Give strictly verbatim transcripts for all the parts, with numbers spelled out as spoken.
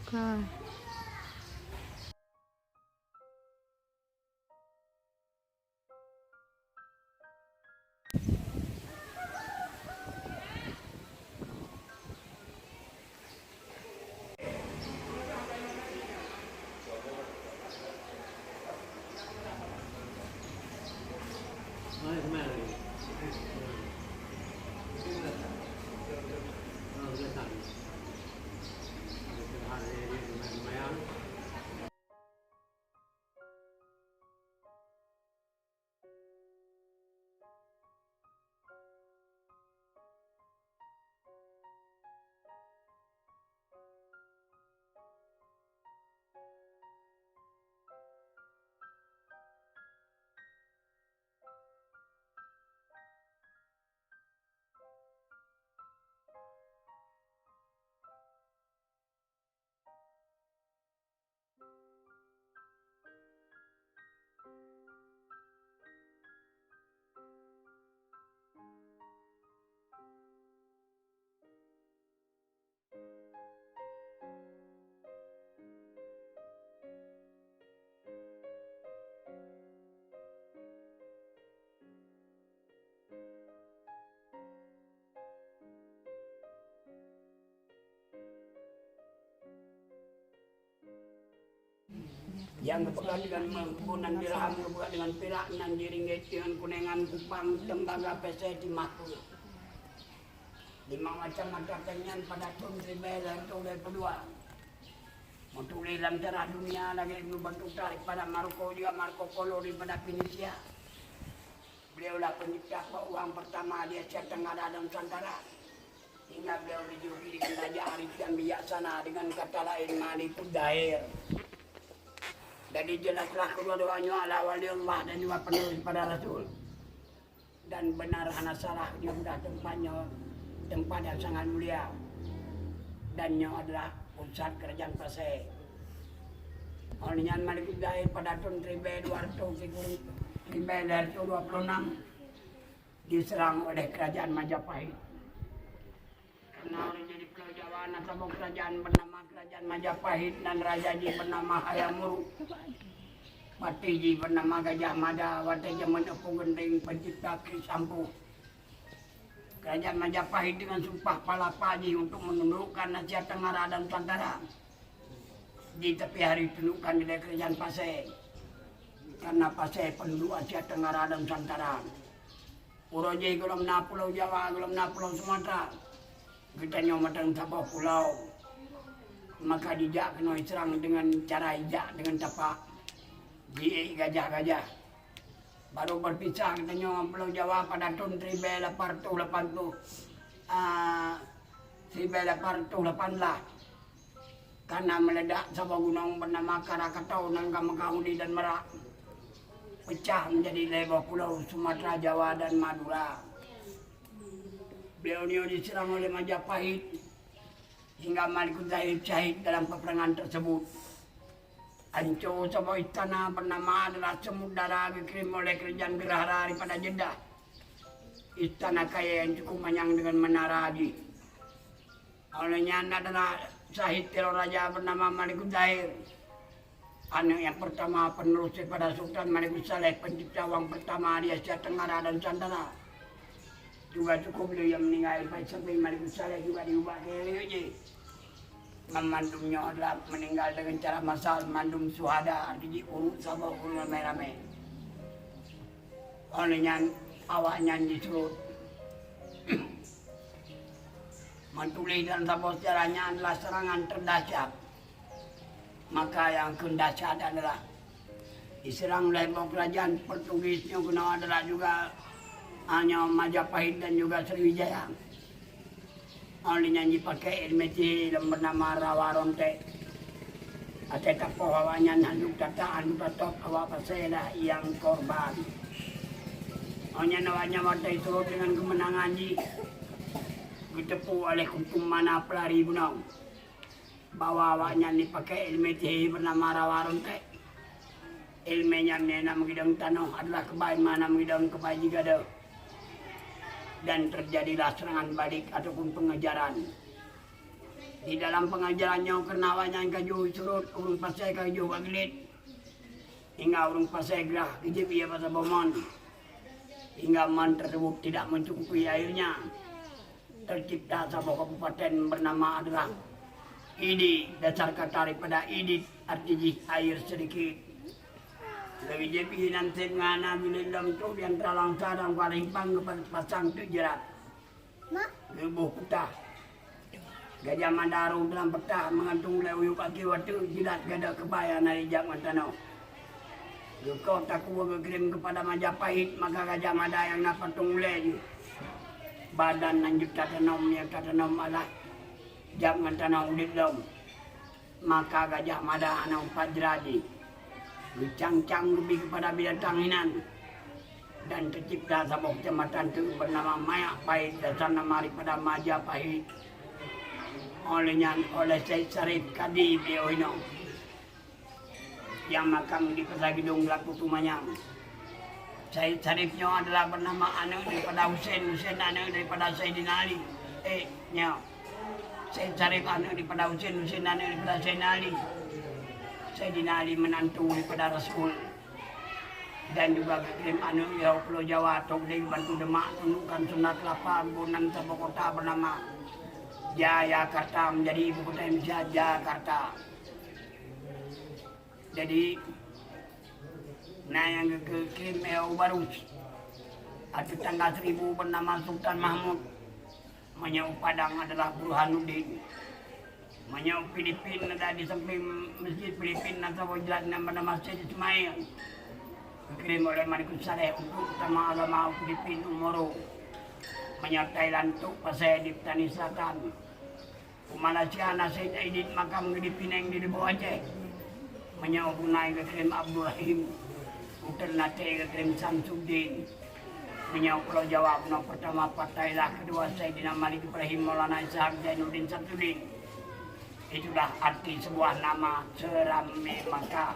Ka. Nyang geupeugah deungon meuh, geuboh nan dirham, geupeugah deungon pirak, nan di ringgit, deungon kunéngan kupang, teumbaga, pésé, timah, peue. Limong macam mata péng nyan pada thon siribèe lhèe reutôh lhèe ploh dua. Meutuléh lam sejarah dunia lagèe Ibnu Battuta daripada Maroko, juga Marco Polo daripada Venesia. Beliaulah pencipta uang pertama di Asia Tenggara dan Nusantara. Hingga beliau dijuluki dengan Raja Arif dan Bijaksana, dengan kata lain Malikud Dair. Jadi jelaslah kedua-duanya adalah wali Allah dan juga penerus pada Rasul. Dan benar hana salah, dia sudah tempatnya tempat yang sangat mulia. Dan nyoe adalah pusat kerajaan Pasé. Oleh nyan Malikud Dair pada thon siribèe dua reutôh sikureueng siribèe lhèe reutôh dua ploh nam diserang oleh kerajaan Majapahit. Karena ureueng jadi Pulau Jawa na saboh kerajaan bernama Kerajaan Majapahit dan raja jih bernama Hayam Wuruk. Patih jih bernama Gajah Mada, watèe jameun Empu Gendeng pencipta kris ampuh. Kerajaan Majapahit dengan sumpah palapa jih untuk menundukkan Asia Tenggara dan Nusantara. Di tepi hari tundukkan di daerah kerajaan Pasé. Karena Pasé penduduk Asia Tenggara dan Nusantara. Uroe jih gohlom na Pulau Jawa, gohlom na Pulau Sumatera. Geutanyoe mantong saboh pulau. Maka jijak keunoe jiseurang deungon cara jijak deungon tapak. Jiék gajah-gajah. Barô beupisah geutanyoe ngon Pulau Jawa pada thon siribèe lapan reutôh lapan ploh, a, siribèe lapan reutôh lapan blah. Kana meuledak saboh gunong bernama Krakatau nan ka Meukahudi dan Merak. Peucah menjadi lhèe boh pulau, Sumatera, Jawa, dan Madura. Beliau nyoe diserang oleh Majapahit hingga Malikud Dair syahid dalam peperangan tersebut. Anco saboh istana bernama adalah Semut Dara geukirém oleh kerajaan Geurahara daripada Jeddah. Istana kayèe nyang cukup manyang deungon menara jih. Oleh nyan adalah syahid sidroe raja bernama Malikud Dair. Aneuk nyang pertama penerus daripada Sultan Malikud Saleh, pencipta uang pertama di Asia Tenggara dan Nusantara. Juga cukup lé nyang meninggai, sampai Malikud Saleh juga diubah keu rayeuk jih. Ngon mandum nyoe adalah meninggal dengan cara massal, mandum syuhada, arti jih ureueng saboh ureueng ramé-ramé. Oleh nyan, awaknyan jisuruh meutuléh dan saboh sejarah nyan adalah serangan terdahsyat. Maka nyang kheun dahsyat adalah diserang lé boh kerajaan Portugis nyoe keunoe adalah juga, a, nyoe Majapahit dan juga Sriwijaya. Óh lheueh nyan jipaké ileumèe sihé nyang beunama Rawa Ronték. Watèe tapoh awaknyan hana tatap, hana tatôb, awak Pasé lah nyang korban. Óh nyan awaknyan watèe jiseurôt deungon keumeunangan jih geuteupeue oleh Kutum Mana Peulari Bunong. Bahwa awaknyan jipaké ileumèe sihé beunama Rawa Ronték. Ileumèe nyan na meugeudong tanoh adalah keubai, na meugeudong keubai jigadôh. Dan teujadilah seurangan balik ataupun peungejaran. Di dalam pengajaran nyoe keureuna awak nyan ka jeuet surot, ureuëng Pasè ka jeuet bak glét, hingga ureuëng Pasè grah geujép ie bak saboh mon, hingga mon tersebut tidak mencukupi airnya. Tercipta saboh kabupaten bernama adalah Idi, dasar kata daripada idit, arti jih air sedikit. Lagée jép ie nan seb ngon hana geuleuet lom trok di antara langsa dan Kuala Simpang geupasang teuk jeurat. Geuboh peutah. Gajah Mada rhom dalam peutah meugantung lé uyueb akhé watée jilat gada keubai hana ijak ngon tanoh. Geukoh takue geukirém keupada Majapahit, maka Gajah Mada nyang na patong ulée jih. Badan nan jeuet tatanom, nyang tatanom alah jak ngon tanoh udeb lom. Maka Gajah Mada hana umpat jra jih. Geucang-cang geubi keupada binatang inan. Dan teucebta saboh keucamatan teuk beunama Mayak Pahit, dasar nama daripada Majapahit. Óh lheueh nyan, óh lheueh Syed Syarif Kadi beliau inoe, nyang makam di Pasar Geudong, Geulaku Tumanyang. Syed Syarif nyoe adalah beunama aneuëk daripada Husen, Husen aneuëk daripada Saidina Ali. Eh, nyoe. Syed Syarif aneuëk daripada Husen, Husen aneuëk daripada Saidina Ali. Saidina Ali meunantu daripada Rasul. Dan juga geukirém aneuëk di Pulo Jawa, trok di bantu Demak, tundukkan Sunda Kelapa, geunan saboh kota beunama Jayakarta, menjadi ibu kota Indonesia, Jakarta. Jadi, na nyang geukirém Ewa Barus. Ateueh tangga seribu beunama Sultan Mahmud. Meunyoe Padang adalah Burhanuddin. Meunyoe Filipin ada di samping masjid Filipin, na saboh jalan nyang beunama Masjid Ismail. Geukirém oleh Malikus Saleh untuk utama agama Filipin Umoro. Meunyoe Thailand, Tok Pasai di Petani Selatan. Malaysia na Said Aidin makam geuh di Pineng di Leubeh Aceh. Meunyoe Brunei geukirém Abdul Rahim, u Ternate geukirém Samsuddin. Meunyoe Pulo Jawa, bunoe pertama Fatailah, kedua Saidina Malik Ibrahim, Maulana Ishak Zainuddin Samsuddin. Itulah arti sebuah nama Serambi Makkah.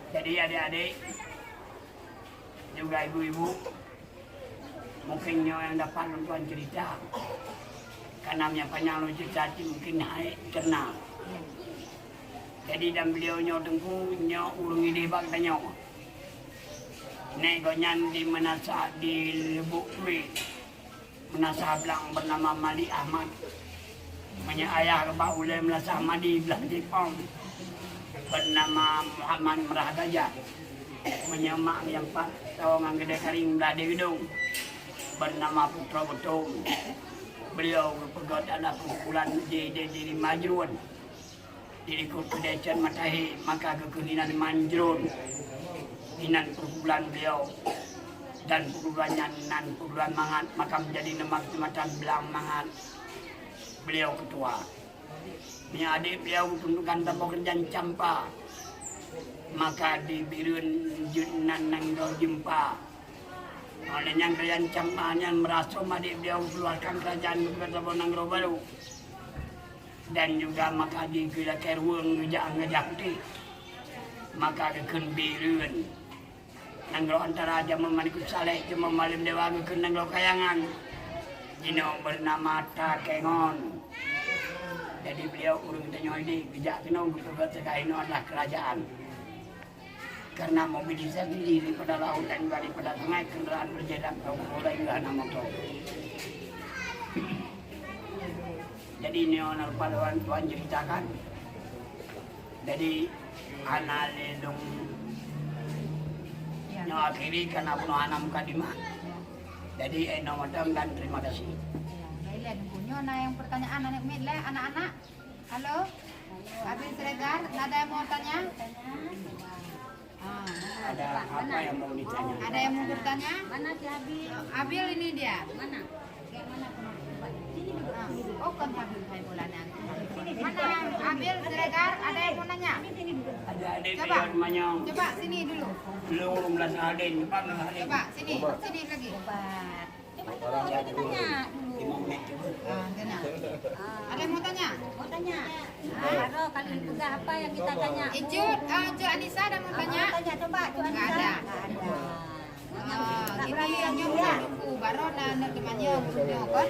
Jadi adik-adik, juga ibu-ibu, mungkin nyoe nyang dapat lôn tuan cerita. Karena nyang panyang lôn cerita cit mungkin hai cerna. Jadi dan beliau nyoe Teungku, nyoe ureuëng idéh bak tanyoe. Nèk gobnyan di Meunasah di Lubuk Tuet. Meunasah blang bernama Malik Ahmad. Meunyoe ayah bak ulée Meunasah Madi blah Jipong bernama Muhammad Meurah Gajah. Meunyoe mak nyang pat tawongan Geudée Karing blah di Geudong bernama Putroe Beutong. Beliau geupeugöt aneuk peukumpulan di, di, di Majrun. Di likot keudeh Cot Matahé, maka geukheun inan Manjrun. Inan peukumpulan beliau dan peukumpulan nyan nan peukumpulan mangat, maka menjadi nama kecamatan Blang Mangat. Beliau ketua. Meunyoe adék beliau tundukkan saboh keurajeuen Campa, maka di Bireuen jeuet nan nanggroe Jeumpa. Óh lheueh nyan keurajeuen Campa nyan meurasôm adék beliau keuluarkan keurajeuen geupeugöt saboh nanggroe barô. Dan juga maka di geulakée ruweueng geujak ngon Gajah Putéh, maka geukheun Bireuen. Nanggroe antara jameun Malikus Saleh, jameun Malém Dewa geukheun Nanggroe Kayangan. Jinoe bernama Takengon. Jadi beliau ureuëng tanyoe ini geujak keunoe geupeugöt teuka inoe adalah keurajeuen. Karena mobilisasi daripada laut dan juga daripada sungai, kendaraan berjalan perahu roda juga hana motor. Jadi nyoe na rupa lôn tuan ceritakan. Jadi hana lé lôn nyoe akhiri karena bunoe hana mukadimah. Jadi eh, nyoe mantong dan terima kasih. Ya, baiklah, Teungku. Nyoe na nyang pertanyaan aneuk miet lé anak-anak. Halo, Abil Siregar, ada yang mau tanya? Ah. Ada apa yang mau ditanya? Ada yang mau bertanya? Mana si Abil? Abil ini dia. Mana? Kayak mana? Sini duduk. Ah. Oh, kan Abil saya bolanya. Mana Abil Siregar? Ada yang mau nanya? Ada, ada. Coba. Coba sini dulu. Belum, belum ada. Coba sini, sini lagi. Coba. Coba, coba, coba tanya dulu. Ah, tanya. Ah. Ada yang mau tanya? Mau tanya. Ah, Ro, kalau dipeugah apa yang kita tanya? Icut, ah, Cut Anissa ada mau tanya? Ah, mau tanya, coba, Cut Anissa. Nggak ada. Nggak ada. Ah, ini yang nyoe bukan buku, baru na, na temannya, buku nyoe, kan?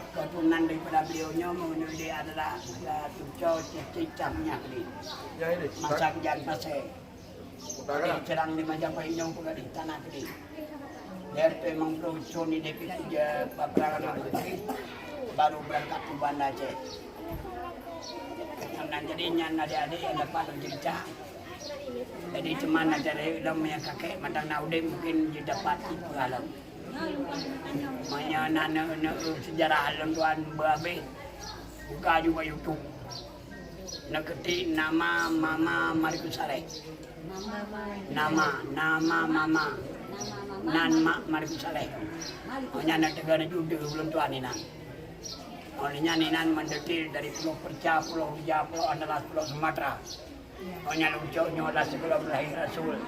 Keturunan daripada beliau nyoe meunurot dia adalah, eh, tuco cicit cah minyak ni. Masak jan pasai. Jadi, Cerang di Majapahit nyoe peugadih tanah keudeh. Dari memang perusun di D P tiga, baperangan, baru berangkat ke Banda Aceh. Karena jadi nyan adik-adik yang dapat cerita. Jadi, cuman acara lom yang kakek mantong na udeb mungkin dia dapat tipe alam. Manya na, na, na, sejarah lom tuan berhabis. Buka juga YouTube. Neuketik nama Mama Marikus Saleh. Nama, nama Mama. Nan Mak Marikus Saleh. Oh, nyan na teuga na jude ulôn tuan inan. Oh, nyan inan mendetil dari Pulau Perca, Pulau Rija, Pulau Andalas, Pulau Sumatera. Oh, nyan lôn cok nyoe lah sebelum lahir Rasul.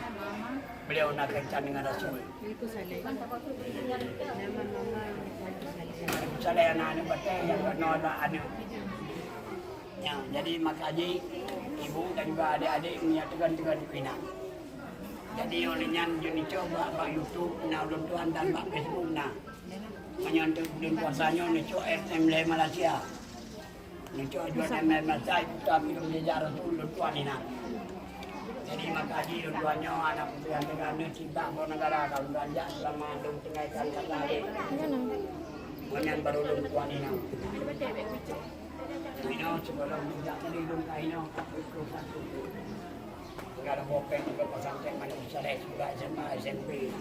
Beliau na kaitan dengan Rasul. Marikus Saleh. Nama Mama Marikus Saleh. Marikus Saleh anak-anak batée yang keunoe lah aneuk. Ya, jadi maka jih ibu dan juga adik-adik meunyo teugon-teugon keuinan. Jadi oleh nyan jeuet neucok bak, bak YouTube na ulôn tuan dan bak Facebook na. Meunyo untuk bulan puasa nyoe neucok S M L Malaysia. Neucok juga S M L Malaysia, ikut kami dalam jejak Rasul ulôn tuan inan. Jadi maka jih ulôn tuan nyoe anak putri yang teuga neuh cinta bak negara kalau tuan jak selama dong tengah ikan kata. Meunyan baru ulôn tuan inan. Inoe, sebelum jak tadi dong ka inoe, ka pukul satu. Enggak ada bopeng ke pesantren mana bisa leh juga S M A, S M P.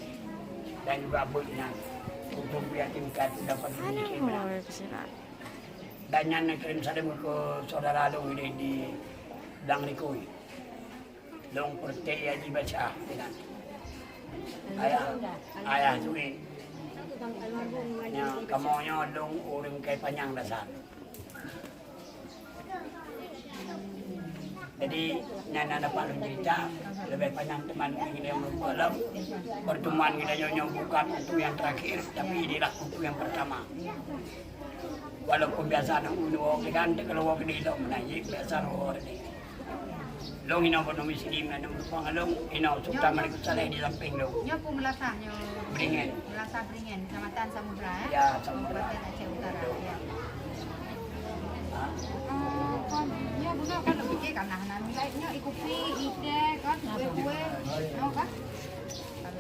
Dan juga beuh nyan. Untuk yatim piatu dapat dimiskin. Dan nyan kirim saleuem ke saudara lôn di, di Blang Likui. Lôn peureuté Haji Basyah, inan. Ayah, ayah Zui. Nyan, kamoe nyoe lôn ureueng Kai Panyang dasar. Jadi, nyan na dapat lôn cerita, leubeh panyang teuma ngon nyang lôn peulom. Pertemuan kita nyoe, nyoe bukan untuk yang terakhir, tapi inilah untuk yang pertama. Walaupun biasa na ulôn woe keunan, teuka lôn woe keudeh lom meunan, jih biasa lôn woe keudeh. Lôn inoe boh nyoe miskin, na meureumpang lôn, inoe Sultan Malik Saleh di samping lôn. Nyoe peue meulasah nyoe? Beringin. Meulasah Beringin, Kecamatan Samudra, eh? Ya, Samudra. Kabupaten Aceh Utara, ya. Ha? Eh, kon, nyoe bunoe kan lôn pikir kan nah, nah, nilai nyoe ikupi, ide, kan, kue-kue, nyoe kan?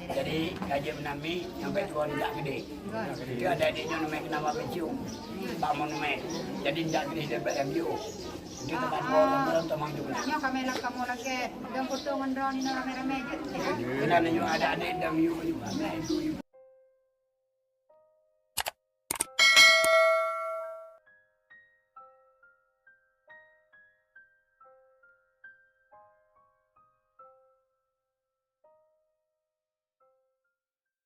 Jadi, ka jeuet meunan mi, nyang bak tuan jak keudeh. Itu ada di nyoe namanya nama Beciu. Bak monumen. Jadi, jak keudeh daripada M U. Itu tempat orang-orang teman juga. Nyoe kami lah kamu lagi. Dan foto ngon drone ini ramai-ramai je. Kena nyoe ada adik dan M U juga.